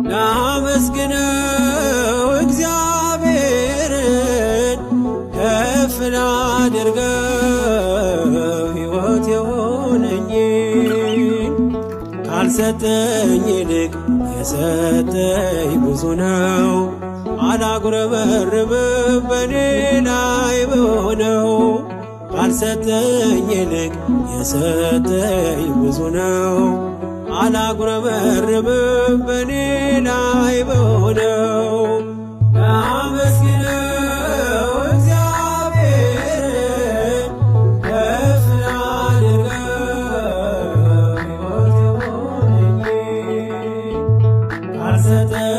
ላመስግነው እግዚአብሔርን፣ ከፍ ላድርገው ሕይወት የሆነኝን። ካልሰጠኝ ይልቅ የሰጠኝ ብዙ ነው። አላጉረመርምም በኔ ላይ በሆነው። ካልሰጠኝ ይልቅ የሰጠኝ ብዙ ነው። አላጉረመርምም በኔ ላይ በሆነው። ላመስግነው እግዚአብሔርን፣ ከፍ ላድርገው ሕይወት የሆነኝን። ካልሰጠኝ